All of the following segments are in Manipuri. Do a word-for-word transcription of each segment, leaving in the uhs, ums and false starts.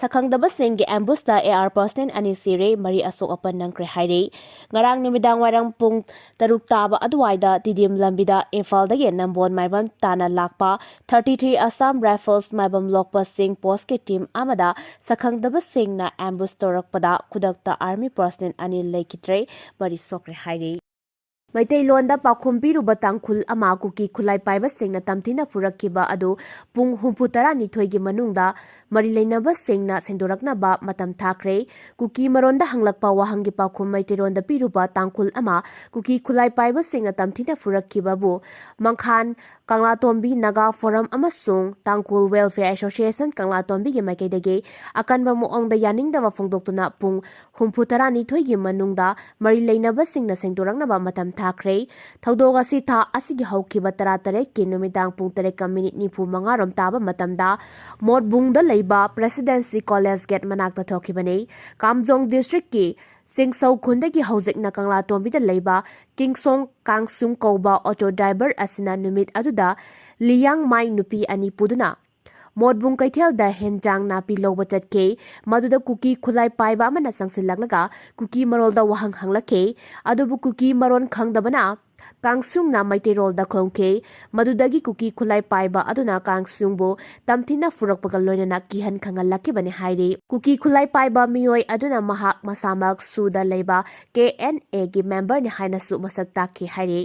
ꯁꯛꯈꯪꯗꯕꯁꯤꯡꯒꯤ ꯑꯦꯝꯕꯨꯁꯇ ꯑꯦ ꯑꯥꯔ ꯄꯔꯁꯅꯦꯜ ꯑꯅꯤ ꯁꯤꯔꯦ, ꯃꯔꯤ ꯑꯁꯣꯛ ꯑꯄꯟ ꯅꯪꯈ꯭ꯔꯦ ꯍꯥꯏꯔꯤ꯫ ꯉꯔꯥꯡ ꯅꯨꯃꯤꯗꯥꯡ ꯋꯥꯏꯔꯝ ꯄꯨꯡ ꯇꯔꯨꯛ ꯇꯥꯕ ꯑꯗꯨꯋꯥꯏꯗ ꯇꯤꯗꯤꯝ ꯂꯝꯕꯤꯗ ꯏꯝꯐꯥꯜꯗꯒꯤ ꯅꯝꯕꯣꯜ ꯃꯥꯏꯕꯝ ꯇꯥꯅ ꯂꯥꯛꯄ ꯊꯥꯔꯇꯤ ꯊ꯭ꯔꯤ ꯑꯁꯥꯝ ꯔꯥꯏꯐꯜꯁ ꯃꯥꯏꯕꯝ ꯂꯣꯛꯄꯁꯤꯡ ꯄꯣꯁꯀꯤ ꯇꯤꯝ ꯑꯃꯗ ꯁꯛꯈꯪꯗꯕꯁꯤꯡꯅ ꯑꯦꯝꯕꯨꯁ ꯇꯧꯔꯛꯄꯗ ꯈꯨꯗꯛꯇ ꯑꯥꯔꯃꯤ ꯄꯔꯁꯅꯦꯜ ꯑꯅꯤ ꯂꯩꯈꯤꯗ꯭ꯔꯦ, ꯃꯔꯤ ꯁꯣꯛꯈ꯭ꯔꯦ ꯍꯥꯏꯔꯤ꯫ ꯃꯩꯇꯩꯂꯣꯟꯗ ꯄꯥꯎꯈꯨꯝ ꯄꯤꯔꯨꯕ ꯇꯥꯡꯈꯨꯜ ꯑꯃ ꯀꯨꯀꯤ ꯈꯨꯠꯂꯥꯏ ꯄꯥꯏꯕꯁꯤꯡꯅ ꯇꯝꯊꯤꯅ ꯐꯨꯔꯛꯈꯤꯕ ꯑꯗꯨ ꯄꯨꯡ ꯍꯨꯝꯐꯨ ꯇꯔꯥꯅꯤꯊꯣꯏꯒꯤ ꯃꯅꯨꯡꯗ ꯃꯔꯤ ꯂꯩꯅꯕꯁꯤꯡꯅ ꯁꯦꯡꯗꯣꯔꯛꯅꯕ ꯃꯇꯝ ꯊꯥꯈ꯭ꯔꯦ꯫ ꯀꯨꯀꯤ ꯃꯔꯣꯟꯗ ꯍꯪꯂꯛꯄ ꯋꯥꯍꯪꯒꯤ ꯄꯥꯎꯈꯨꯝ ꯃꯩꯇꯩꯂꯣꯟꯗ ꯄꯤꯔꯨꯕ ꯇꯥꯡꯈꯨꯜ ꯑꯃ ꯀꯨꯀꯤ ꯈꯨꯠꯂꯥꯏ ꯄꯥꯏꯕꯁꯤꯡꯅ ꯇꯝꯊꯤꯅ ꯐꯨꯔꯛꯈꯤꯕꯕꯨ ꯃꯪꯈꯥꯟ ꯀꯪꯂꯥꯇꯣꯝꯕꯤ ꯅꯥꯒꯥ ꯐꯣꯔꯝ ꯑꯃꯁꯨꯡ ꯇꯥꯡꯈꯨꯜ ꯋꯦꯜꯐꯤꯌꯔ ꯑꯦꯁꯣꯁꯤꯌꯦꯁꯟ ꯀꯪꯂꯥꯇꯣꯝꯕꯤꯒꯤ ꯃꯥꯏꯀꯩꯗꯒꯤ ꯑꯀꯟꯕ ꯃꯑꯣꯡꯗ ꯌꯥꯅꯤꯡꯗꯕ ꯐꯣꯡꯗꯣꯛꯇꯨꯅ ꯄꯨꯡ ꯍꯨꯝꯐꯨ ꯇꯔꯥꯅꯤꯊꯣꯏꯒꯤ ꯃꯅꯨꯡꯗ ꯃꯔꯤ ꯂꯩꯅꯕꯁꯤꯡꯅ ꯁꯦꯡꯗꯣꯔꯛꯅꯕ ꯃꯇꯝ ꯊꯥꯈ꯭ꯔꯦ꯫ ꯊꯧꯗꯣꯛ ꯑꯁꯤ ꯊꯥ ꯑꯁꯤꯒꯤ ꯍꯧꯈꯤꯕ ꯇꯔꯥꯇꯔꯦꯠꯀꯤ ꯅꯨꯃꯤꯗꯥꯡ ꯄꯨꯡ ꯇꯔꯦꯠꯀ ꯃꯤꯅꯤꯠ ꯅꯤꯐꯨ ꯃꯉꯥ ꯔꯣꯝ ꯇꯥꯕ ꯃꯇꯝꯗ ꯃꯣꯠꯕꯨꯡꯗ ꯂꯩꯕ ꯄ꯭ꯔꯦꯁꯤꯗꯦꯟꯁꯤ ꯀꯣꯂꯦꯖ ꯒꯦꯠ ꯃꯅꯥꯛꯇ ꯊꯣꯛꯈꯤꯕꯅꯤ꯫ ꯀꯥꯝꯖꯣꯡ ꯗꯤꯁꯇ꯭ꯔꯤꯛꯀꯤ ꯆꯤꯡꯁꯧ ꯈꯨꯟꯗꯒꯤ ꯍꯧꯖꯤꯛꯅ ꯀꯪꯂꯥꯇꯣꯝꯕꯤꯗ ꯂꯩꯕ ꯀꯤꯡꯁꯣꯡ ꯀꯥꯡꯁꯨꯡ ꯀꯧꯕ ꯑꯣꯇꯣ ꯗ꯭ꯔꯥꯏꯚꯔ ꯑꯁꯤꯅ ꯅꯨꯃꯤꯠ ꯑꯗꯨꯗ ꯂꯤꯌꯥꯡꯃꯥꯏ ꯅꯨꯄꯤ ꯑꯅꯤ ꯄꯨꯗꯨꯅ ꯃꯣꯠꯕꯨꯡ ꯀꯩꯊꯦꯜꯗ ꯍꯦꯟꯖꯥꯡ ꯅꯥꯄꯤ ꯂꯧꯕ ꯆꯠꯈꯤ꯫ ꯃꯗꯨꯗ ꯀꯨꯀꯤ ꯈꯨꯠꯂꯥꯏ ꯄꯥꯏꯕ ꯑꯃꯅ ꯆꯪꯁꯤꯜꯂꯛꯂꯒ ꯀꯨꯀꯤ ꯃꯔꯣꯜꯗ ꯋꯥꯍꯪ ꯍꯪꯂꯛꯈꯤ꯫ ꯑꯗꯨꯕꯨ ꯀꯨꯀꯤ ꯃꯔꯣꯟ ꯈꯪꯗꯕꯅ ꯀꯥꯡꯁꯨꯡꯅ ꯃꯩꯇꯩꯔꯣꯜꯗ ꯈꯨꯝꯈꯤ꯫ ꯃꯗꯨꯗꯒꯤ ꯀꯨꯀꯤ ꯈꯨꯠꯂꯥꯏ ꯄꯥꯏꯕ ꯑꯗꯨꯅ ꯀꯥꯡꯁꯨꯡꯕꯨ ꯇꯝꯊꯤꯅ ꯐꯨꯔꯛꯄꯒ ꯂꯣꯏꯅꯅ ꯀꯤꯍꯟ ꯈꯪꯍꯜꯂꯛꯈꯤꯕꯅꯤ ꯍꯥꯏꯔꯤ꯫ ꯀꯨꯀꯤ ꯈꯨꯠꯂꯥꯏ ꯄꯥꯏꯕ ꯃꯤꯑꯣꯏ ꯑꯗꯨꯅ ꯃꯍꯥꯛ ꯃꯁꯥꯃꯛ ꯁꯨꯗ ꯂꯩꯕ ꯀꯦ ꯑꯦꯟ ꯑꯦꯒꯤ ꯃꯦꯝꯕꯔꯅꯤ ꯍꯥꯏꯅꯁꯨ ꯃꯁꯛ ꯇꯥꯛꯈꯤ ꯍꯥꯏꯔꯤ꯫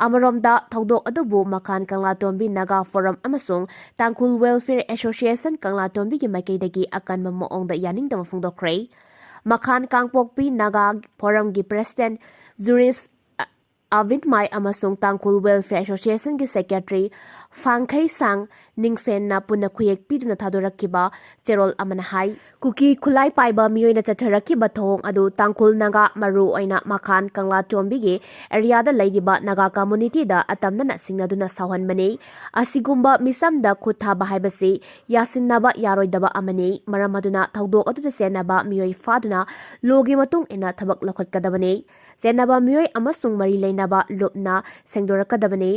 ꯑꯃꯔꯣꯝꯗ ꯊꯧꯗꯣꯛ ꯑꯗꯨꯕꯨ ꯃꯈꯥꯟ ꯀꯪꯂꯥꯇꯣꯝꯕꯤ ꯅꯥꯒꯥ ꯐꯣꯔꯝ ꯑꯃꯁꯨꯡ ꯇꯥꯡꯈꯨꯜ ꯋꯦꯜꯐꯤꯌꯔ ꯑꯦꯁꯣꯁꯤꯌꯦꯁꯟ ꯀꯪꯂꯥꯇꯣꯝꯕꯤꯒꯤ ꯃꯥꯏꯀꯩꯗꯒꯤ ꯑꯀꯟꯕ ꯃꯑꯣꯡꯗ ꯌꯥꯅꯤꯡꯗꯕ ꯐꯣꯡꯗꯣꯛꯈ꯭ꯔꯦ꯫ ꯃꯈꯥꯟ ꯀꯥꯡꯄꯣꯛꯄꯤ ꯅꯥꯒꯥ ꯐꯣꯔꯝꯒꯤ ꯄ꯭ꯔꯦꯁꯤꯗꯦꯟꯠ ꯖꯨꯔꯤꯁ ꯑ-, ꯑꯕꯤꯟꯃꯥꯏ ꯑꯃꯁꯨꯡ ꯇꯥꯡꯈꯨꯜ ꯋꯦꯜꯐꯤꯌꯔ ꯑꯦꯁꯣꯁꯤꯌꯦꯁꯟꯒꯤ ꯁꯦꯀ꯭ꯔꯦꯇꯔꯤ ꯐꯥꯡꯈꯩꯁꯥꯡ ꯅꯤꯡꯁꯦꯟꯅ ꯄꯨꯟꯅ ꯈꯨꯌꯦꯛ ꯄꯤꯗꯨꯅ ꯊꯥꯗꯣꯔꯛꯈꯤꯕ ꯆꯦꯔꯣꯜ ꯑꯃꯅ ꯍꯥꯏ, ꯀꯨꯀꯤ ꯈꯨꯠꯂꯥꯏ ꯄꯥꯏꯕ ꯃꯤꯑꯣꯏꯅ ꯆꯠꯊꯔꯛꯈꯤꯕ ꯊꯧꯑꯣꯡ ꯑꯗꯨ ꯇꯥꯡꯈꯨꯜ ꯅꯥꯒꯥ, ꯃꯔꯨꯑꯣꯏꯅ ꯃꯈꯥꯟ ꯀꯪꯂꯥꯇꯣꯝꯕꯤꯒꯤ ꯑꯦꯔꯤꯌꯥꯗ ꯂꯩꯔꯤꯕ ꯅꯥꯒꯥ ꯀꯝꯃꯨꯅꯤꯇꯤꯗ ꯑꯇꯝꯅꯅ ꯁꯤꯡꯅꯗꯨꯅ ꯁꯥꯎꯍꯟꯕꯅꯤ꯫ ꯑꯁꯤꯒꯨꯝꯕ ꯃꯤꯆꯝꯗ ꯈꯨꯠ ꯊꯥꯕ ꯍꯥꯏꯕꯁꯤ ꯌꯥꯁꯤꯟꯅꯕ ꯌꯥꯔꯣꯏꯗꯕ ꯑꯃꯅꯤ꯫ ꯃꯔꯝ ꯑꯗꯨꯅ ꯊꯧꯗꯣꯛ ꯑꯗꯨꯗ ꯆꯦꯟꯅꯕ ꯃꯤꯑꯣꯏ ꯐꯥꯗꯨꯅ ꯂꯣꯒꯤ ꯃꯇꯨꯡ ꯏꯟꯅ ꯊꯕꯛ ꯂꯧꯈꯠꯀꯗꯕꯅꯤ꯫ ꯆꯦꯟꯅꯕ ꯃꯤꯑꯣꯏ ꯑꯃꯁꯨꯡ ꯃꯔꯤ ꯂꯩꯅꯕ ꯂꯨꯞꯅ ꯁꯦꯡꯗꯣꯔꯛꯀꯗꯕꯅꯤ꯫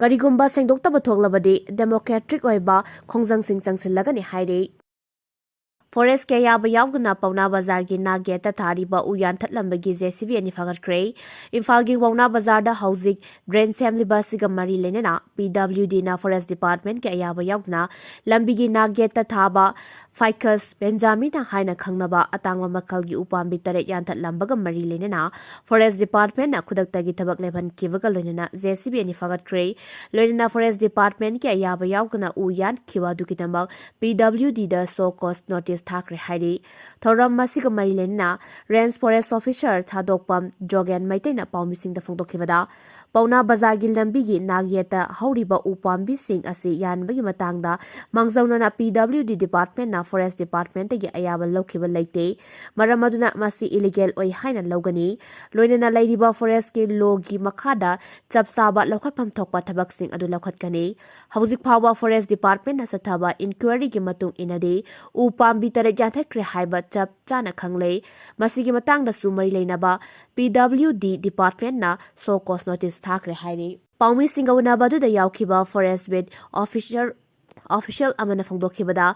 ꯀꯔꯤꯒꯨꯝꯕ ꯁꯦꯡꯗꯣꯛꯇꯕ ꯊꯣꯛꯂꯕꯗꯤ ꯗꯦꯃꯣꯀ꯭ꯔꯦꯇꯤꯛ ꯑꯣꯏꯕ ꯈꯣꯡꯖꯪꯁꯤꯡ ꯆꯪꯁꯤꯜꯂꯒꯅꯤ ꯍꯥꯏꯔꯤ꯫ ꯐꯣꯔꯦꯁ꯭ꯠꯀꯤ ꯑꯌꯥꯕ ꯌꯥꯎꯗꯅ ꯄꯥꯎꯅꯥ ꯕꯖꯥꯔꯒꯤ ꯅꯥꯛ ꯒꯦꯠꯇ ꯊꯥꯔꯤꯕ ꯎ ꯌꯥꯟꯊꯠꯂꯝꯕꯒꯤ ꯖꯦ ꯁꯤ ꯕꯤ ꯑꯅꯤ ꯐꯥꯒꯠꯈ꯭ꯔꯦ꯫ ꯏꯝꯐꯥꯜꯒꯤ ꯄꯥꯎꯅꯥ ꯕꯖꯥꯔꯗ ꯍꯧꯖꯤꯛ ꯗ꯭ꯔꯦꯟ ꯁꯦꯝꯂꯤꯕ ꯑꯁꯤꯒ ꯃꯔꯤ ꯂꯩꯅꯅ ꯄꯤ ꯗꯕ꯭ꯂꯤꯎ ꯗꯤꯅ ꯐꯣꯔꯦꯁ꯭ꯠ ꯗꯤꯄꯥꯔꯠꯃꯦꯟꯠꯀꯤ ꯑꯌꯥꯕ ꯌꯥꯎꯗꯅ ꯂꯝꯕꯤꯒꯤ ꯅꯥꯛ ꯒꯦꯠꯇ ꯊꯥꯕ ꯐꯥꯏꯀꯁ ꯕꯦꯟꯖꯥꯃꯤꯅ ꯍꯥꯏꯅ ꯈꯪꯅꯕ ꯑꯇꯥꯡꯕ ꯃꯈꯜꯒꯤ ꯎꯄꯥꯝꯕꯤ ꯇꯔꯦꯠ ꯌꯥꯟꯊꯠꯂꯝꯕꯒ ꯃꯔꯤ ꯂꯩꯅꯅ ꯐꯣꯔꯦꯁ꯭ꯠ ꯗꯤꯄꯥꯔꯠꯃꯦꯟꯠꯅ ꯈꯨꯗꯛꯇꯒꯤ ꯊꯕꯛ ꯂꯦꯞꯍꯟꯈꯤꯕꯒ ꯂꯣꯏꯅꯅ ꯖꯦ ꯁꯤ ꯕꯤ ꯑꯅꯤ ꯐꯥꯒꯠꯈ꯭ꯔꯦ꯫ ꯂꯣꯏꯅꯅ ꯐꯣꯔꯦꯁ꯭ꯠ ꯗꯤꯄꯥꯔꯠꯃꯦꯟꯠꯀꯤ ꯑꯌꯥꯕ ꯌꯥꯎꯗꯅ ꯎ ꯌꯥꯟꯈꯤꯕ ꯑꯗꯨꯒꯤꯗꯃꯛ ꯄꯤ ꯗꯕ꯭ꯂꯤꯎ ꯗꯤꯗ ꯁꯣ ꯀꯣꯖ ꯅꯣꯇꯤꯁ ꯊꯥꯈ꯭ꯔꯦ ꯍꯥꯏꯔꯤ꯫ ꯊꯧꯔꯝ ꯑꯁꯤꯒ ꯃꯔꯤ ꯂꯩꯅꯅ ꯔꯦꯟꯖ ꯐꯣꯔꯦꯁ꯭ꯠ ꯑꯣꯐꯤꯁꯥꯔ ꯊꯥꯗꯣꯛꯄꯝ ꯖꯣꯒꯦꯟ ꯃꯩꯇꯩꯅ ꯄꯥꯎꯃꯤꯁꯤꯡꯗ ꯐꯣꯡꯗꯣꯛꯈꯤꯕꯗ, ꯄꯥꯎꯅꯥ ꯕꯖꯥꯔꯒꯤ ꯂꯝꯕꯤꯒꯤ ꯅꯥꯛ ꯌꯦꯠꯇ ꯍꯧꯔꯤꯕ ꯎ ꯄꯥꯝꯕꯤꯁꯤꯡ ꯑꯁꯤ ꯌꯥꯟꯕꯒꯤ ꯃꯇꯥꯡꯗ ꯃꯥꯡꯖꯧꯅꯅ ꯄꯤ ꯗꯕ꯭ꯂꯤꯎ ꯗꯤ ꯗꯤꯄꯥꯔꯠꯃꯦꯟꯠꯅ ꯐꯣꯔꯦꯁ꯭ꯠ ꯗꯤꯄꯥꯔꯠꯃꯦꯟꯠꯇꯒꯤ ꯑꯌꯥꯕ ꯂꯧꯈꯤꯕ ꯂꯩꯇꯦ꯫ ꯃꯔꯝ ꯑꯗꯨꯅ ꯃꯁꯤ ꯏꯂꯤꯒꯦꯜ ꯑꯣꯏ ꯍꯥꯏꯅ ꯂꯧꯒꯅꯤ꯫ ꯂꯣꯏꯅꯅ ꯂꯩꯔꯤꯕ ꯐꯣꯔꯦꯁ꯭ꯠꯀꯤ ꯂꯣꯒꯤ ꯃꯈꯥꯗ ꯆꯞ ꯆꯥꯕ ꯂꯧꯈꯠꯐꯝ ꯊꯣꯛꯄ ꯊꯕꯛꯁꯤꯡ ꯑꯗꯨ ꯂꯧꯈꯠꯀꯅꯤ꯫ ꯍꯧꯖꯤꯛ ꯐꯥꯎꯕ ꯐꯣꯔꯦꯁ꯭ꯠ ꯗꯤꯄꯥꯔꯠꯃꯦꯟꯠꯅ ꯆꯠꯊꯕ ꯏꯟꯀ꯭ꯋꯥꯏꯔꯤꯒꯤ ꯃꯇꯨꯡ ꯏꯟꯅꯗꯤ, ꯎ ꯄꯥꯝꯕꯤ ꯇꯔꯦꯠ ꯌꯥꯟꯊꯠꯈ꯭ꯔꯦ ꯍꯥꯏꯕ ꯆꯞ ꯆꯥꯅ ꯈꯪꯂꯦ꯫ ꯃꯁꯤꯒꯤ ꯃꯇꯥꯡꯗꯁꯨ ꯃꯔꯤ ꯂꯩꯅꯕ ꯄꯤ ꯗꯕ꯭ꯂꯤꯎ ꯗꯤ ꯗꯤꯄꯥꯔꯠꯃꯦꯟꯠꯅ ꯁꯣ ꯀꯣꯖ ꯅꯣꯇꯤꯁ ꯊꯥꯈ꯭ꯔꯦ ꯍꯥꯏꯔꯤ꯫ ꯄꯥꯎꯃꯤꯁꯤꯡꯒ ꯎꯅꯕ ꯑꯗꯨꯗ ꯌꯥꯎꯈꯤꯕ ꯐꯣꯔꯦꯁ꯭ꯠ ꯕꯤꯠ ꯑꯣꯐꯤꯁꯥꯔ, ꯑꯣꯐꯤꯁꯤꯌꯦꯜ ꯑꯃꯅ ꯐꯣꯡꯗꯣꯛꯈꯤꯕꯗ,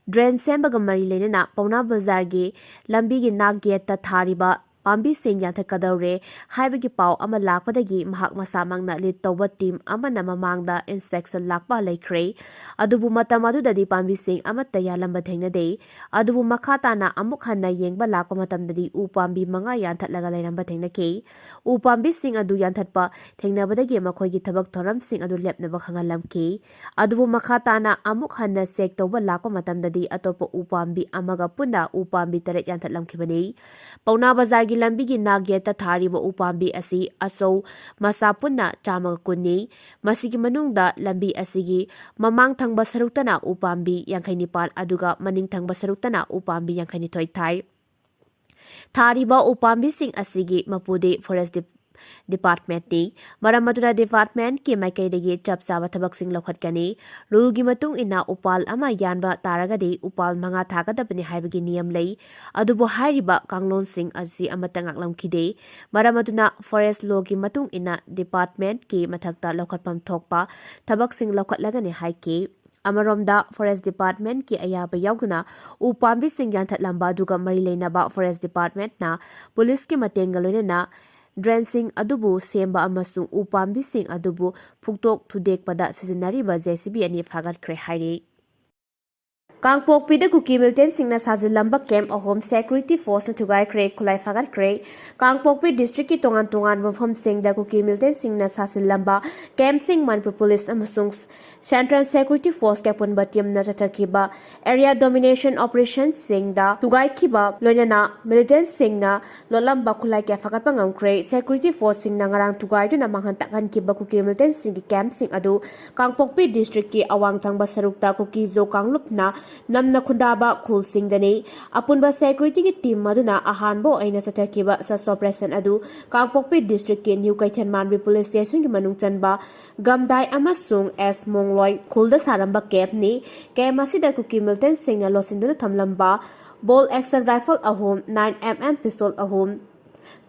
ꯗ꯭ꯔꯦꯟ ꯁꯦꯝꯕꯒ ꯃꯔꯤ ꯂꯩꯅꯅ ꯄꯥꯎꯅꯥ ꯕꯖꯥꯔꯒꯤ ꯂꯝꯕꯤꯒꯤ ꯅꯥꯛ ꯒꯦꯠꯇ ꯊꯥꯔꯤꯕ ꯄꯥꯝꯕꯤꯁꯤꯡ ꯌꯥꯟꯊꯠꯀꯗꯧꯔꯦ ꯍꯥꯏꯕꯒꯤ ꯄꯥꯎ ꯑꯃ ꯂꯥꯛꯄꯗꯒꯤ ꯃꯍꯥꯛ ꯃꯁꯥꯃꯛꯅ ꯂꯤꯗ ꯇꯧꯕ ꯇꯤꯝ ꯑꯃꯅ ꯃꯃꯥꯡꯗ ꯏꯟꯁꯄꯦꯛꯁꯟ ꯂꯥꯛꯄ ꯂꯩꯈ꯭ꯔꯦ꯫ ꯑꯗꯨꯕꯨ ꯃꯇꯝ ꯑꯗꯨꯗꯗꯤ ꯄꯥꯝꯕꯤꯁꯤꯡ ꯑꯃꯠꯇ ꯌꯥꯜꯂꯝꯕ ꯊꯦꯡꯅꯗꯦ꯫ ꯑꯗꯨꯕꯨ ꯃꯈꯥ ꯇꯥꯅ ꯑꯃꯨꯛ ꯍꯟꯅ ꯌꯦꯡꯕ ꯂꯥꯛꯄ ꯃꯇꯝꯗꯗꯤ ꯎ ꯄꯥꯝꯕꯤ ꯃꯉꯥ ꯌꯥꯟꯊꯠꯂꯒ ꯂꯩꯔꯝꯕ ꯊꯦꯡꯅꯈꯤ꯫ ꯎ ꯄꯥꯝꯕꯤꯁꯤꯡ ꯑꯗꯨ ꯌꯥꯟꯊꯠꯄ ꯊꯦꯡꯅꯕꯗꯒꯤ ꯃꯈꯣꯏꯒꯤ ꯊꯕꯛ ꯊꯧꯔꯝꯁꯤꯡ ꯑꯗꯨ ꯂꯦꯞꯅꯕ ꯈꯪꯍꯜꯂꯝꯈꯤ꯫ ꯑꯗꯨꯕꯨ ꯃꯈꯥ ꯇꯥꯅ ꯑꯃꯨꯛ ꯍꯟꯅ ꯆꯦꯛ ꯇꯧꯕ ꯂꯥꯛꯄ ꯃꯇꯝꯗꯗꯤ ꯑꯇꯣꯞꯄ ꯎ ꯄꯥꯝꯕꯤ ꯑꯃꯒ ꯄꯨꯟꯅ ꯎ ꯄꯥꯝꯕꯤ ꯇꯔꯦꯠ ꯌꯥꯟꯊꯠꯂꯝꯈꯤꯕꯅꯤ꯫ ꯄꯥꯎꯅꯥ ꯕꯖꯥꯔꯒꯤ ꯂꯝꯕꯤꯒꯤ ꯅꯥꯛ ꯌꯦꯠꯇ ꯊꯥꯔꯤꯕ ꯎ ꯄꯥꯝꯕꯤ ꯑꯁꯤ ꯑꯆꯧ ꯃꯆꯥ ꯄꯨꯟꯅ ꯆꯥꯝꯃꯒ ꯀꯨꯟꯅꯤ꯫ ꯃꯁꯤꯒꯤ ꯃꯅꯨꯡꯗ ꯂꯝꯕꯤ ꯑꯁꯤꯒꯤ ꯃꯃꯥꯡ ꯊꯪꯕ ꯁꯔꯨꯛꯇꯅ ꯎ ꯄꯥꯝꯕꯤ ꯌꯥꯡꯈꯩ ꯅꯤꯄꯥꯟ, ꯑꯗꯨꯒ ꯃꯅꯤꯡ ꯊꯪꯕ ꯁꯔꯨꯛꯇꯅ ꯎ ꯄꯥꯝꯕꯤ ꯌꯥꯡꯈꯩ ꯅꯤꯊꯣꯏ ꯊꯥꯏ꯫ ꯊꯥꯔꯤꯕ ꯎ ꯄꯥꯝꯕꯤꯁꯤꯡ ꯑꯁꯤꯒꯤ ꯃꯄꯨꯗꯤ ꯐꯣꯔꯦꯁ꯭ꯠ ꯗꯤꯞ-, ꯗꯤꯄꯥꯔꯠꯃꯦꯟꯠꯅꯤ꯫ ꯃꯔꯝ ꯑꯗꯨꯅ ꯗꯤꯄꯥꯔꯠꯃꯦꯟꯠꯀꯤ ꯃꯥꯏꯀꯩꯗꯒꯤ ꯆꯞ ꯆꯥꯕ ꯊꯕꯛꯁꯤꯡ ꯂꯧꯈꯠꯀꯅꯤ꯫ ꯔꯨꯜꯒꯤ ꯃꯇꯨꯡ ꯏꯟꯅ ꯎꯄꯥꯜ ꯑꯃ ꯌꯥꯟꯕ ꯇꯥꯔꯒꯗꯤ ꯎꯄꯥꯜ ꯃꯉꯥ ꯊꯥꯒꯗꯕꯅꯤ ꯍꯥꯏꯕꯒꯤ ꯅꯤꯌꯝ ꯂꯩ꯫ ꯑꯗꯨꯕꯨ ꯍꯥꯏꯔꯤꯕ ꯀꯥꯡꯂꯣꯟꯁꯤꯡ ꯑꯁꯤ ꯑꯃꯠꯇ ꯉꯥꯛꯂꯝꯈꯤꯗꯦ꯫ ꯃꯔꯝ ꯑꯗꯨꯅ ꯐꯣꯔꯦꯁ꯭ꯠ ꯂꯣꯒꯤ ꯃꯇꯨꯡ ꯏꯟꯅ ꯗꯤꯄꯥꯔꯠꯃꯦꯟꯠꯀꯤ ꯃꯊꯛꯇ ꯂꯧꯈꯠꯐꯝ ꯊꯣꯛꯄ ꯊꯕꯛꯁꯤꯡ ꯂꯧꯈꯠꯂꯒꯅꯤ ꯍꯥꯏꯈꯤ꯫ ꯑꯃꯔꯣꯝꯗ, Forest Departmentꯀꯤ ꯑꯌꯥꯕ ꯌꯥꯎꯗꯅ ꯎ ꯄꯥꯝꯕꯤꯁꯤꯡ ꯌꯥꯟꯊꯠꯂꯝꯕ ꯑꯗꯨꯒ ꯃꯔꯤ ꯂꯩꯅꯕ Forest Departmentꯅ ꯄꯨꯂꯤꯁꯀꯤ ꯃꯇꯦꯡꯒ ꯂꯣꯏꯅꯅ drainꯁꯤꯡ ꯑꯗꯨꯕꯨ ꯁꯦꯝꯕ ꯑꯃꯁꯨꯡ ꯎ ꯄꯥꯝꯕꯤꯁꯤꯡ ꯑꯗꯨꯕꯨ ꯐꯨꯛꯇꯣꯛ ꯊꯨꯗꯦꯛꯄꯗ ꯁꯤꯖꯤꯟꯅꯔꯤꯕ JCB ꯑꯅꯤ ꯐꯥꯒꯠꯈ꯭ꯔꯦ ꯍꯥꯏꯔꯤ꯫ ꯀꯥꯡꯄꯣꯛꯄꯤꯗ ꯀꯨꯀꯤ militantꯁꯤꯡꯅ ꯁꯥꯖꯤꯜꯂꯝꯕ camp ꯑꯍꯨꯝ security forceꯅ ꯊꯨꯒꯥꯏꯈ꯭ꯔꯦ, ꯈꯨꯠꯂꯥꯏ ꯐꯥꯒꯠꯈ꯭ꯔꯦ꯫ ꯀꯥꯡꯄꯣꯛꯄꯤ districtꯀꯤ ꯇꯣꯉꯥꯟ ꯇꯣꯉꯥꯟꯕ ꯃꯐꯝꯁꯤꯡꯗ ꯀꯨꯀꯤ militantꯁꯤꯡꯅ ꯁꯥꯖꯤꯜꯂꯝꯕ campꯁꯤꯡ ꯃꯅꯤꯄꯨꯔ ꯄꯨꯂꯤꯁ ꯑꯃꯁꯨꯡ Central Security Forceꯀꯤ ꯑꯄꯨꯟꯕ teamꯅ ꯆꯠꯊꯈꯤꯕ area domination operationꯁꯤꯡꯗ ꯊꯨꯒꯥꯏꯈꯤꯕ ꯂꯣꯏꯅꯅ militantꯁꯤꯡꯅ ꯂꯣꯠꯂꯝꯕ ꯈꯨꯠꯂꯥꯏ ꯀꯌꯥ ꯐꯥꯒꯠꯄ ꯉꯝꯈ꯭ꯔꯦ꯫ Security forceꯁꯤꯡꯅ ꯉꯔꯥꯡ ꯊꯨꯒꯥꯏꯗꯨꯅ ꯃꯥꯡꯍꯟ ꯇꯥꯛꯍꯟꯈꯤꯕ ꯀꯨꯀꯤ militantꯁꯤꯡꯒꯤ campꯁꯤꯡ ꯑꯗꯨ ꯀꯥꯡꯄꯣꯛꯄꯤ districtꯀꯤ ꯑꯋꯥꯡ ꯊꯪꯕ ꯁꯔꯨꯛꯇ ꯀꯨꯀꯤ-ꯖꯣ ꯀꯥꯡꯂꯨꯞꯅ ꯅꯝꯅ ꯈꯨꯟꯗꯥꯕ ꯈꯨꯜꯁꯤꯡꯗꯅꯤ꯫ ꯑꯄꯨꯟꯕ securityꯒꯤ team ꯑꯗꯨꯅ ꯑꯍꯥꯟꯕ ꯑꯣꯏꯅ ꯆꯠꯊꯈꯤꯕ search operation ꯑꯗꯨ ꯀꯥꯡꯄꯣꯛꯄꯤ districtꯀꯤ New ꯀꯩꯊꯦꯜ ꯃꯥꯟꯕꯤ police stationꯒꯤ ꯃꯅꯨꯡ ꯆꯟꯕ ꯒꯝꯗꯥꯏ ꯑꯃꯁꯨꯡ ꯑꯦꯁ ꯃꯣꯡꯂꯣꯏ ꯈꯨꯜꯗ ꯁꯥꯔꯝꯕ campꯅꯤ꯫ Camp ꯑꯁꯤꯗ ꯀꯨꯀꯤ militantꯁꯤꯡꯅ ꯂꯣꯠꯁꯤꯟꯗꯨꯅ ꯊꯝꯂꯝꯕ bolt action rifle ꯑꯍꯨꯝ, nine MM pistol ꯑꯍꯨꯝ,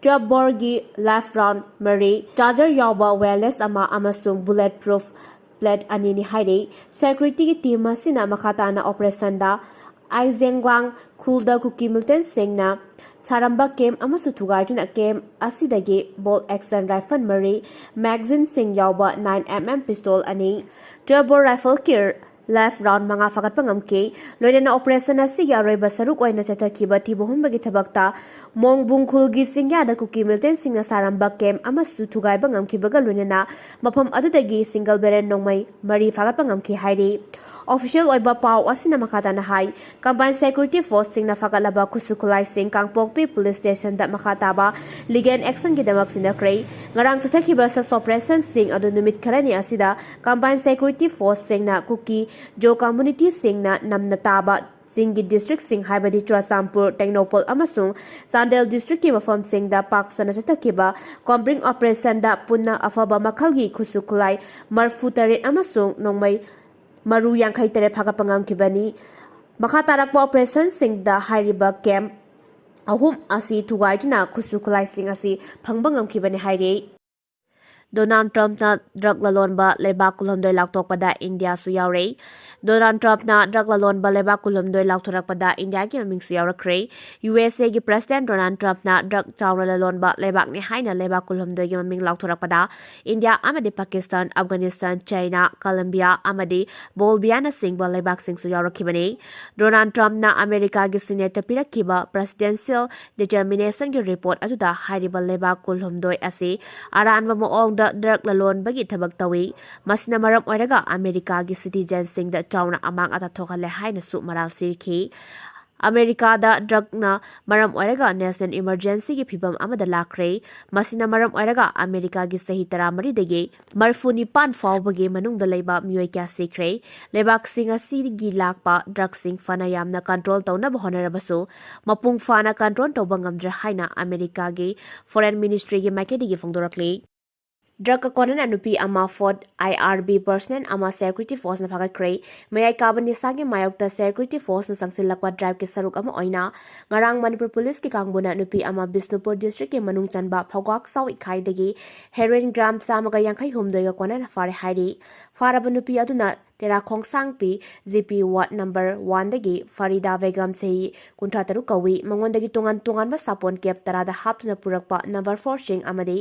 twelve boreꯒꯤ live round ꯃꯔꯤ, charger ꯌꯥꯎꯕ wireless ꯑꯃ ꯑꯃꯁꯨꯡ bullet proof plate ꯑꯅꯤꯅꯤ ꯍꯥꯏꯔꯤ꯫ Securityꯒꯤ team ꯑꯁꯤꯅ ꯃꯈꯥ ꯇꯥꯅ operationꯗ ꯑꯥꯏꯖꯦꯡꯒ꯭ꯂꯥꯡ ꯈꯨꯜꯗ ꯀꯨꯀꯤ militantꯁꯤꯡꯅ ꯁꯥꯔꯝꯕ camp ꯑꯃꯁꯨ ꯊꯨꯒꯥꯏꯗꯨꯅ camp ꯑꯁꯤꯗꯒꯤ bolt action rifle ꯃꯔꯤ, magazineꯁꯤꯡ ꯌꯥꯎꯕ nine MM pistol ꯑꯅꯤ, twelve bore rifleꯒꯤ live round ꯃꯉꯥ ꯐꯥꯒꯠꯄ ꯉꯝꯈꯤ꯫ ꯂꯣꯏꯅꯅ operation ꯑꯁꯤꯒꯤ ꯑꯔꯣꯏꯕ ꯁꯔꯨꯛ ꯑꯣꯏꯅ ꯆꯠꯊꯈꯤꯕ ꯊꯤꯕ ꯍꯨꯝꯕꯒꯤ ꯊꯕꯛꯇ ꯃꯣꯡꯕꯨꯡ ꯈꯨꯜꯒꯤ ꯆꯤꯡꯌꯥꯗ ꯀꯨꯀꯤ militantꯁꯤꯡꯅ ꯁꯥꯔꯝꯕ camp ꯑꯃꯁꯨ ꯊꯨꯒꯥꯏꯕ ꯉꯝꯈꯤꯕꯒ ꯂꯣꯏꯅꯅ ꯃꯐꯝ ꯑꯗꯨꯗꯒꯤ single barrel ꯅꯣꯡꯃꯩ ꯃꯔꯤ ꯐꯥꯒꯠꯄ ꯉꯝꯈꯤ ꯍꯥꯏꯔꯤ꯫ Official ꯑꯣꯏꯕ ꯄꯥꯎ ꯑꯁꯤꯅ ꯃꯈꯥ ꯇꯥꯅ ꯍꯥꯏ, combined security forceꯁꯤꯡꯅ ꯐꯥꯒꯠꯂꯕ ꯈꯨꯠꯁꯨ ꯈꯨꯠꯂꯥꯏꯁꯤꯡ ꯀꯥꯡꯄꯣꯛꯄꯤ police stationꯗ ꯃꯈꯥ ꯇꯥꯕ legal actionꯒꯤꯗꯃꯛ ꯁꯤꯟꯅꯈ꯭ꯔꯦ꯫ ꯉꯔꯥꯡ ꯆꯠꯊꯈꯤꯕ search operationꯁꯤꯡ ꯑꯗꯨ ꯅꯨꯃꯤꯠ ꯈꯔꯅꯤ ꯑꯁꯤꯗ combined security forceꯁꯤꯡꯅ ꯀꯨꯀꯤ-ꯖꯣ communityꯁꯤꯡꯅ ꯅꯝꯅ ꯇꯥꯕ ꯆꯤꯡꯒꯤ districtꯁꯤꯡ ꯍꯥꯏꯕꯗꯤ ꯆꯨꯔꯆꯥꯟꯄꯨꯔ, ꯇꯦꯡꯅꯧꯄꯜ ꯑꯃꯁꯨꯡ ꯆꯥꯟꯗꯦꯜ districtꯀꯤ ꯃꯐꯝꯁꯤꯡꯗ ꯄꯥꯛ ꯁꯟꯅ ꯆꯠꯊꯈꯤꯕ combing operationꯗ ꯄꯨꯟꯅ ꯑꯐꯕ ꯃꯈꯜꯒꯤ ꯈꯨꯠꯁꯨ ꯈꯨꯠꯂꯥꯏ ꯃꯔꯤꯐꯨ ꯇꯔꯦꯠ ꯑꯃꯁꯨꯡ ꯅꯣꯡꯃꯩ ꯃꯔꯨ ꯌꯥꯡꯈꯩ ꯇꯔꯦꯠ ꯐꯥꯒꯠꯄ ꯉꯝꯈꯤꯕꯅꯤ꯫ ꯃꯈꯥ ꯇꯥꯔꯛꯄ operationꯁꯤꯡꯗ ꯍꯥꯏꯔꯤꯕ camp ꯑꯍꯨꯝ ꯑꯁꯤ ꯊꯨꯒꯥꯏꯗꯨꯅ ꯈꯨꯠꯁꯨ ꯈꯨꯠꯂꯥꯏꯁꯤꯡ ꯑꯁꯤ ꯐꯪꯕ ꯉꯝꯈꯤꯕꯅꯤ ꯍꯥꯏꯔꯤ꯫ ꯗꯣꯅꯥꯜꯗ ꯇ꯭ꯔꯝꯞꯅ ꯗ꯭ꯔꯒ ꯂꯂꯣꯟꯕ ꯂꯩꯕꯥꯛ ꯀꯨꯟꯍꯨꯝꯗꯣꯏ ꯂꯥꯎꯊꯣꯛꯄꯗ ꯏꯟꯗꯤꯌꯥꯁꯨ ꯌꯥꯎꯔꯦ꯫ ꯗꯣꯅꯥꯜꯗ ꯇ꯭ꯔꯝꯞꯅ ꯗ꯭ꯔꯒ ꯂꯂꯣꯟꯕ ꯂꯩꯕꯥꯛ ꯀꯨꯟꯍꯨꯝꯗꯣꯏ ꯂꯥꯎꯊꯣꯔꯛꯄꯗ ꯏꯟꯗꯤꯌꯥꯒꯤ ꯃꯃꯤꯡꯁꯨ ꯌꯥꯎꯔꯛꯈ꯭ꯔꯦ꯫ ꯌꯨ ꯑꯦꯁ ꯑꯦꯒꯤ ꯄ꯭ꯔꯁꯤꯗꯦꯟꯠ ꯗꯣꯅꯥꯜꯗ ꯇ꯭ꯔꯝꯞꯅ ꯗ꯭ꯔꯒ ꯆꯥꯎꯅ ꯂꯂꯣꯟꯕ ꯂꯩꯕꯥꯛꯅꯤ ꯍꯥꯏꯅ ꯂꯩꯕꯥꯛ ꯀꯨꯟꯍꯨꯝꯗꯣꯏꯒꯤ ꯃꯃꯤꯡ ꯂꯥꯎꯊꯣꯔꯛꯄꯗ ꯏꯟꯗꯤꯌꯥ ꯑꯃꯗꯤ ꯄꯥꯀꯤꯁꯇꯥꯟ, ꯑꯐꯒꯥꯅꯤꯁꯇꯥꯟ, ꯆꯥꯏꯅꯥ, ꯀꯂꯝꯕꯤꯌꯥ ꯑꯃꯗꯤ ꯕꯣꯜꯕꯤꯌꯥꯅꯆꯤꯡꯕ ꯂꯩꯕꯥꯛꯁꯤꯡꯁꯨ ꯌꯥꯎꯔꯛꯈꯤꯕꯅꯤ꯫ ꯗꯣꯅꯥꯜꯗ ꯇ꯭ꯔꯝꯞꯅ ꯑꯃꯦꯔꯤꯀꯥꯒꯤ ꯁꯤꯅꯦꯠꯇ ꯄꯤꯔꯛꯈꯤꯕ ꯄ꯭ꯔꯁꯤꯗꯦꯟꯁꯤꯌꯦꯜ ꯗꯤꯇꯔꯃꯤꯅꯦꯁꯟꯒꯤ ꯔꯤꯄꯣꯔꯠ ꯑꯗꯨꯗ ꯍꯥꯏꯔꯤꯕ ꯂꯩꯕꯥꯛ ꯀꯨꯟꯍꯨꯝꯗꯣꯏ ꯑꯁꯤ ꯑꯔꯥꯟꯕ ꯃꯑꯣꯡꯗ ꯗ꯭ꯔꯒ ꯂꯂꯣꯟꯕꯒꯤ ꯊꯕꯛ ꯇꯧꯏ꯫ ꯃꯁꯤꯅ ꯃꯔꯝ ꯑꯣꯏꯔꯒ ꯑꯃꯦꯔꯤꯀꯥꯒꯤ ꯁꯤꯇꯤꯖꯦꯟꯁꯤꯡꯗ ꯆꯥꯎꯅ ꯑꯃꯥꯡ ꯑꯇꯥ ꯊꯣꯛꯍꯜꯂꯦ ꯍꯥꯏꯅꯁꯨ ꯃꯔꯥꯜ ꯁꯤꯔꯤꯈꯤ꯫ ꯑꯃꯦꯔꯤꯀꯥꯗ ꯗ꯭ꯔꯒꯅ ꯃꯔꯝ ꯑꯣꯏꯔꯒ ꯅꯦꯁꯅꯦꯜ ꯏꯃꯔꯖꯦꯟꯁꯤꯒꯤ ꯐꯤꯚꯝ ꯑꯃꯗ ꯂꯥꯛꯈ꯭ꯔꯦ꯫ ꯃꯁꯤꯅ ꯃꯔꯝ ꯑꯣꯏꯔꯒ ꯑꯃꯦꯔꯤꯀꯥꯒꯤ ꯆꯍꯤ ꯇꯔꯥꯃꯔꯤꯗꯒꯤ ꯃꯔꯤꯐꯨ ꯅꯤꯄꯥꯟ ꯐꯥꯎꯕꯒꯤ ꯃꯅꯨꯡꯗ ꯂꯩꯕ ꯃꯤꯑꯣꯏ ꯀꯌꯥ ꯁꯤꯈ꯭ꯔꯦ꯫ ꯂꯩꯕꯥꯛꯁꯤꯡ ꯑꯁꯤꯒꯤ ꯂꯥꯛꯄ ꯗ꯭ꯔꯒꯁꯤꯡ ꯐꯅ ꯌꯥꯝꯅ ꯀꯟꯇ꯭ꯔꯣꯜ ꯇꯧꯅꯕ ꯍꯣꯠꯅꯔꯕꯁꯨ, ꯃꯄꯨꯡ ꯐꯥꯅ ꯀꯟꯇ꯭ꯔꯣꯜ ꯇꯧꯕ ꯉꯝꯗ꯭ꯔꯦ ꯍꯥꯏꯅ ꯑꯃꯦꯔꯤꯀꯥꯒꯤ ꯐꯣꯔꯦꯟ ꯃꯤꯅꯤꯁꯇ꯭ꯔꯤꯒꯤ ꯃꯥꯏꯀꯩꯗꯒꯤ ꯐꯣꯡꯗꯣꯔꯛꯂꯤ꯫ ꯗ꯭ꯔꯒꯀ ꯀꯣꯟꯅꯅ ꯅꯨꯄꯤ ꯑꯃ ꯐꯣꯔꯠ ꯑꯥꯏ ꯑꯥꯔ ꯕꯤ ꯄꯔꯁꯅꯦꯜ ꯑꯃ ꯁꯦꯀ꯭ꯌꯨꯔꯤꯇꯤ ꯐꯣꯔꯁꯅ ꯐꯥꯒꯠꯈ꯭ꯔꯦ꯫ ꯃꯌꯥꯏ ꯀꯥꯕ ꯅꯤꯁꯥꯒꯤ ꯃꯥꯌꯣꯛꯇ ꯁꯦꯀ꯭ꯌꯨꯔꯤꯇꯤ ꯐꯣꯔꯁꯅ ꯆꯪꯁꯤꯜꯂꯛꯄ ꯗ꯭ꯔꯥꯏꯚꯀꯤ ꯁꯔꯨꯛ ꯑꯃ ꯑꯣꯏꯅ ꯉꯔꯥꯡ ꯃꯅꯤꯄꯨꯔ ꯄꯨꯂꯤꯁꯀꯤ ꯀꯥꯡꯕꯨꯅ ꯅꯨꯄꯤ ꯑꯃ ꯕꯤꯁꯅꯨꯄꯨꯔ ꯗꯤꯁꯇ꯭ꯔꯤꯛꯀꯤ ꯃꯅꯨꯡ ꯆꯟꯕ ꯐꯧꯒꯥꯛ ꯆꯥꯎ ꯏꯈꯥꯏꯗꯒꯤ ꯍꯦꯔꯣꯏꯟ ꯒ꯭ꯔꯥꯝ ꯆꯥꯝꯃꯒ ꯌꯥꯡꯈꯩ ꯍꯨꯝꯗꯣꯏꯒ ꯀꯣꯟꯅꯅ ꯐꯥꯔꯦ ꯍꯥꯏꯔꯤ꯫ ꯐꯥꯔꯕ ꯅꯨꯄꯤ ꯑꯗꯨꯅ Tera Khongsangbi G P ward number ꯋꯥꯟꯗꯒꯤ ꯐꯔꯤꯗꯥ ꯕꯦꯒꯝ ꯆꯍꯤ ꯀꯨꯟꯊ꯭ꯔꯥ ꯇꯔꯨꯛ ꯀꯧꯏ꯫ ꯃꯉꯣꯟꯗꯒꯤ ꯇꯣꯉꯥꯟ ꯇꯣꯉꯥꯟꯕ ꯁꯥꯄꯣꯟ ꯀꯦꯞ ꯇꯔꯥꯗ ꯍꯥꯞꯇꯨꯅ ꯄꯨꯔꯛꯄ ꯅꯝꯕꯔ ꯐꯣꯔꯁꯤꯡ ꯑꯃꯗꯤ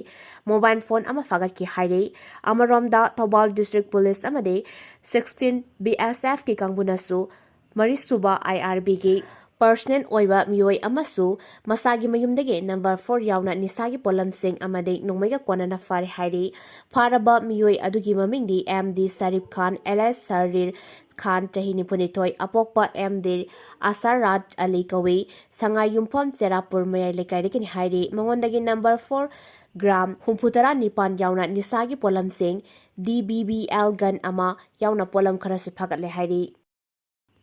ꯃꯣꯕꯥꯏꯜ ꯐꯣꯟ ꯑꯃ ꯐꯥꯒꯠꯈꯤ ꯍꯥꯏꯔꯤ꯫ ꯑꯃꯔꯣꯝꯗ, ꯊꯧꯕꯥꯜ ꯗꯤꯁꯇ꯭ꯔꯤꯛ ꯄꯨꯂꯤꯁ ꯑꯃꯗꯤ ꯁꯤꯛꯁꯇꯤꯟ ꯕꯤ ꯑꯦꯁ ꯑꯦꯐꯀꯤ ꯀꯥꯡꯕꯨꯅꯁꯨ ꯃꯔꯤꯁꯨꯕ ꯑꯥꯏ ꯑꯥꯔ ꯕꯤꯒꯤ ꯄꯔꯁꯅꯦꯜ ꯑꯣꯏꯕ ꯃꯤꯑꯣꯏ ꯑꯃꯁꯨ ꯃꯁꯥꯒꯤ ꯃꯌꯨꯝꯗꯒꯤ ꯅꯝꯕꯔ ꯐꯣꯔ ꯌꯥꯎꯅ ꯅꯤꯁꯥꯒꯤ ꯄꯣꯠꯂꯝꯁꯤꯡ ꯑꯃꯗꯤ ꯅꯣꯡꯃꯩꯒ ꯀꯣꯟꯅꯅ ꯐꯥꯔꯦ ꯍꯥꯏꯔꯤ꯫ ꯐꯥꯔꯕ ꯃꯤꯑꯣꯏ ꯑꯗꯨꯒꯤ ꯃꯃꯤꯡꯗꯤ ꯑꯦꯝ ꯗꯤ ꯁꯔꯤꯐ ꯈꯥꯟ, ꯑꯦꯂꯤꯌꯥꯁ ꯁꯔꯤꯔ ꯈꯥꯟ, ꯆꯍꯤ ꯅꯤꯐꯨꯅꯤꯊꯣꯏ, ꯑꯄꯣꯛꯄ ꯑꯦꯝ ꯗꯤ ꯑꯁꯥꯔꯥꯠ ꯑꯂꯤ ꯀꯧꯏ꯫ ꯁꯉꯥꯏ ꯌꯨꯝꯐꯝ ꯆꯦꯔꯥꯄꯨꯔ ꯃꯌꯥꯏ ꯂꯩꯀꯥꯏꯗꯒꯤꯅꯤ ꯍꯥꯏꯔꯤ꯫ ꯃꯉꯣꯟꯗꯒꯤ ꯅꯝꯕꯔ ꯐꯣꯔ ꯒ꯭ꯔꯥꯝ ꯍꯨꯝꯐꯨꯇꯔꯥ ꯅꯤꯄꯥꯟ ꯌꯥꯎꯅ ꯅꯤꯁꯥꯒꯤ ꯄꯣꯠꯂꯝꯁꯤꯡ, D B B L gun ꯑꯃ ꯌꯥꯎꯅ ꯄꯣꯠꯂꯝ ꯈꯔꯁꯨ ꯐꯥꯒꯠꯂꯦ ꯍꯥꯏꯔꯤ꯫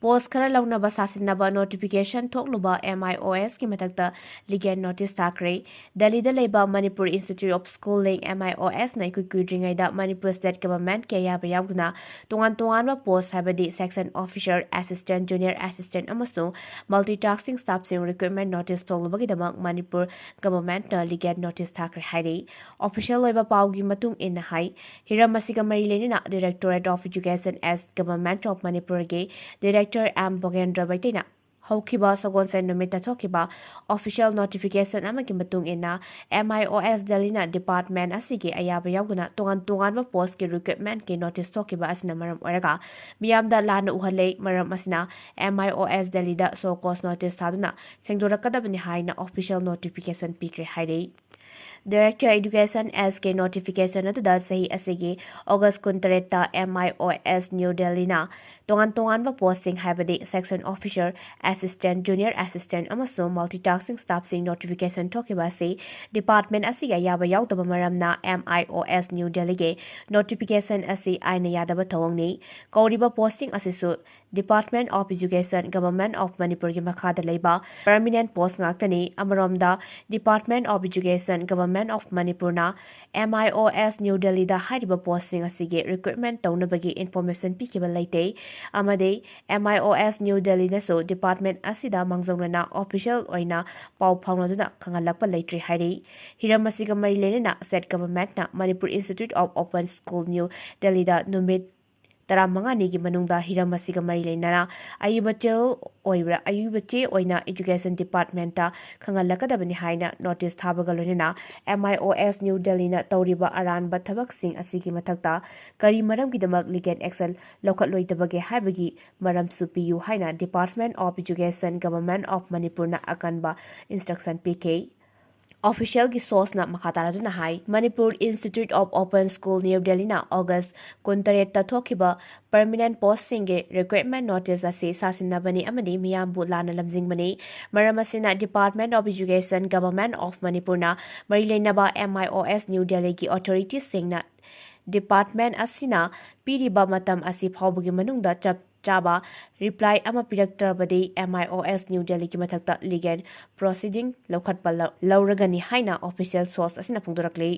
Post ꯈꯔ ꯂꯧꯅꯕ ꯁꯥꯁꯤꯟꯅꯕ notification ꯊꯣꯛꯂꯨꯕ M I O S ꯀꯤ ꯃꯊꯛꯇ legal notice ꯊꯥꯈ꯭ꯔꯦ꯫ ꯗꯦꯜꯂꯤꯗ ꯂꯩꯕ Manipur Institute of Schooling, M I O S ꯅ ꯏꯀꯨꯏ ꯀꯨꯏꯗ꯭ꯔꯤꯉꯩꯗ Manipur State Government ꯀꯤ ꯑꯌꯥꯕ ꯌꯥꯎꯗꯅ ꯇꯣꯉꯥꯟ ꯇꯣꯉꯥꯟꯕ post, ꯍꯥꯏꯕꯗꯤ section officer, assistant, junior assistant ꯑꯃꯁꯨꯡ multitasking staff ꯁꯤꯡ recruitment notice ꯊꯣꯛꯂꯨꯕꯒꯤꯗꯃꯛ Manipur Government ꯅ legal notice ꯊꯥꯈ꯭ꯔꯦ ꯍꯥꯏꯔꯤ꯫ Official ꯑꯣꯏꯕ ꯄꯥꯎꯒꯤ ꯃꯇꯨꯡ ꯏꯟꯅ ꯍꯥꯏ, ꯍꯤꯔꯝ ꯑꯁꯤꯒ ꯃꯔꯤ ꯂꯩꯅꯅ Directorate of Education as Government of Manipur ꯒꯤ Director M ꯚꯣꯒꯦꯟꯗ꯭ꯔ ꯃꯩꯇꯩꯅ ꯍꯧꯈꯤꯕ ꯁꯒꯣꯜꯁꯦꯟ ꯅꯨꯃꯤꯠꯇ ꯊꯣꯛꯈꯤꯕ official notification ꯑꯃꯒꯤ ꯃꯇꯨꯡ ꯏꯟꯅ, M I O S ꯗꯦꯜꯂꯤꯅ department ꯑꯁꯤꯒꯤ ꯑꯌꯥꯕ ꯌꯥꯎꯗꯅ ꯇꯣꯉꯥꯟ ꯇꯣꯉꯥꯟꯕ post ꯀꯤ recruitment ꯀꯤ notice ꯊꯣꯛꯈꯤꯕ ꯑꯁꯤꯅ ꯃꯔꯝ ꯑꯣꯏꯔꯒ ꯃꯤꯌꯥꯝꯗ ꯂꯥꯟꯅ ꯎꯍꯜꯂꯦ꯫ ꯃꯔꯝ ꯑꯁꯤꯅ M I O S ꯗꯦꯜꯂꯤꯗ show cause notice ꯊꯥꯗꯨꯅ ꯁꯦꯡꯗꯣꯔꯛꯀꯗꯕꯅꯤ ꯍꯥꯏꯅ official notification ꯄꯤꯈ꯭ꯔꯦ ꯍꯥꯏꯔꯤ꯫ Director Education S ꯀꯤ notification ꯑꯗꯨꯗ ꯆꯍꯤ ꯑꯁꯤꯒꯤ August ꯀꯨꯟꯇꯔꯦꯠꯇ M I O S New Delhi ꯅ ꯇꯣꯉꯥꯟ ꯇꯣꯉꯥꯟꯕ post ꯁꯤꯡ, ꯍꯥꯏꯕꯗꯤ section officer, assistant, junior assistant ꯑꯃꯁꯨꯡ multitasking staff ꯁꯤꯡ notification ꯊꯣꯛꯈꯤꯕ ꯑꯁꯤ department ꯑꯁꯤꯒꯤ ꯑꯌꯥꯕ ꯌꯥꯎꯗꯕ ꯃꯔꯝꯅ M I O S New Delhi ꯒꯤ notification ꯑꯁꯤ ꯑꯥꯏꯟꯅ ꯌꯥꯗꯕ ꯊꯧꯑꯣꯡꯅꯤ꯫ ꯀꯧꯔꯤꯕ post ꯁꯤꯡ ꯑꯁꯤꯁꯨ Department of Education, Government of Manipur ꯒꯤ ꯃꯈꯥꯗ ꯂꯩꯕ permanent post ꯉꯥꯛꯇꯅꯤ꯫ ꯑꯃꯔꯣꯝꯗ, Department of Education, Government of Manipur ꯅ M I O S New Delhi ꯗ ꯍꯥꯏꯔꯤꯕ post ꯁꯤꯡ ꯑꯁꯤꯒꯤ recruitment ꯇꯧꯅꯕꯒꯤ information ꯄꯤꯈꯤꯕ ꯂꯩꯇꯦ, ꯑꯃꯗꯤ M I O S New Delhi ꯅꯁꯨ department ꯑꯁꯤꯗ ꯃꯥꯡꯖꯧꯅꯅ official ꯑꯣꯏꯅ ꯄꯥꯎ ꯐꯥꯎꯅꯗꯨꯅ ꯈꯪꯍꯜꯂꯛꯄ ꯂꯩꯇ꯭ꯔꯤ ꯍꯥꯏꯔꯤ꯫ ꯍꯤꯔꯝ ꯑꯁꯤꯒ ꯃꯔꯤ ꯂꯩꯅꯅ state government ꯅ Manipur Institute of Open School New Delhi ꯗ ꯅꯨꯃꯤꯠ ꯇꯔꯥꯃꯉꯥꯅꯤꯒꯤ ꯃꯅꯨꯡꯗ ꯍꯤꯔꯝ ꯑꯁꯤꯒ ꯃꯔꯤ ꯂꯩꯅꯅ ꯑꯏꯕ ꯆꯦꯔꯣꯜ ꯑꯣꯏꯕ꯭ꯔꯥ, ꯑꯏꯕ ꯆꯦ ꯑꯣꯏꯅ Education Department ꯇ ꯈꯪꯍꯜꯂꯛꯀꯗꯕꯅꯤ ꯍꯥꯏꯅ notice ꯊꯥꯕꯒ ꯂꯣꯏꯅꯅ M I O S New Delhi ꯅ ꯇꯧꯔꯤꯕ ꯑꯔꯥꯟꯕ ꯊꯕꯛꯁꯤꯡ ꯑꯁꯤꯒꯤ ꯃꯊꯛꯇ ꯀꯔꯤ ꯃꯔꯝꯒꯤꯗꯃꯛ legal action ꯂꯧꯈꯠꯂꯣꯏꯗꯕꯒꯦ ꯍꯥꯏꯕꯒꯤ ꯃꯔꯝꯁꯨ ꯄꯤꯌꯨ ꯍꯥꯏꯅ Department of Education, Government of Manipur ꯅ ꯑꯀꯟꯕ instruction ꯄꯤꯈꯤ꯫ Official ꯒꯤ source ꯅ ꯃꯈꯥ ꯇꯥꯔꯗꯨꯅ ꯍꯥꯏ, Manipur Institute of Open School New Delhi ꯅ August ꯀꯨꯟꯇꯔꯦꯠꯇ ꯊꯣꯛꯈꯤꯕ permanent post ꯁꯤꯡꯒꯤ recruitment notice ꯑꯁꯤ ꯁꯥꯁꯤꯟꯅꯕꯅꯤ ꯑꯃꯗꯤ ꯃꯤꯌꯥꯝꯕꯨ ꯂꯥꯟꯅ ꯂꯝꯖꯤꯡꯕꯅꯤ꯫ ꯃꯔꯝ ꯑꯁꯤꯅ Department of Education, Government of Manipur ꯅ ꯃꯔꯤ ꯂꯩꯅꯕ M I O S New Delhi ꯒꯤ authority ꯁꯤꯡꯅ department ꯑꯁꯤꯅ ꯄꯤꯔꯤꯕ ꯃꯇꯝ ꯑꯁꯤ ꯐꯥꯎꯕꯒꯤ ꯃꯅꯨꯡꯗ ꯆꯞ ꯆꯥꯕ ꯔꯤꯄ꯭ꯂꯥꯏ ꯑꯃ ꯄꯤꯔꯛꯇ꯭ꯔꯕꯗꯤ M I O S New Delhiꯒꯤ ꯃꯊꯛꯇ ꯂꯤꯒꯦꯜ ꯄ꯭ꯔꯣꯁꯤꯗꯤꯡ ꯂꯧꯈꯠꯄ ꯂꯧꯔꯒꯅꯤ ꯍꯥꯏꯅ ꯑꯣꯐꯤꯁꯤꯌꯦꯜ ꯁꯣꯔꯁ ꯑꯁꯤꯅ ꯐꯣꯡꯗꯣꯔꯛꯂꯤ꯫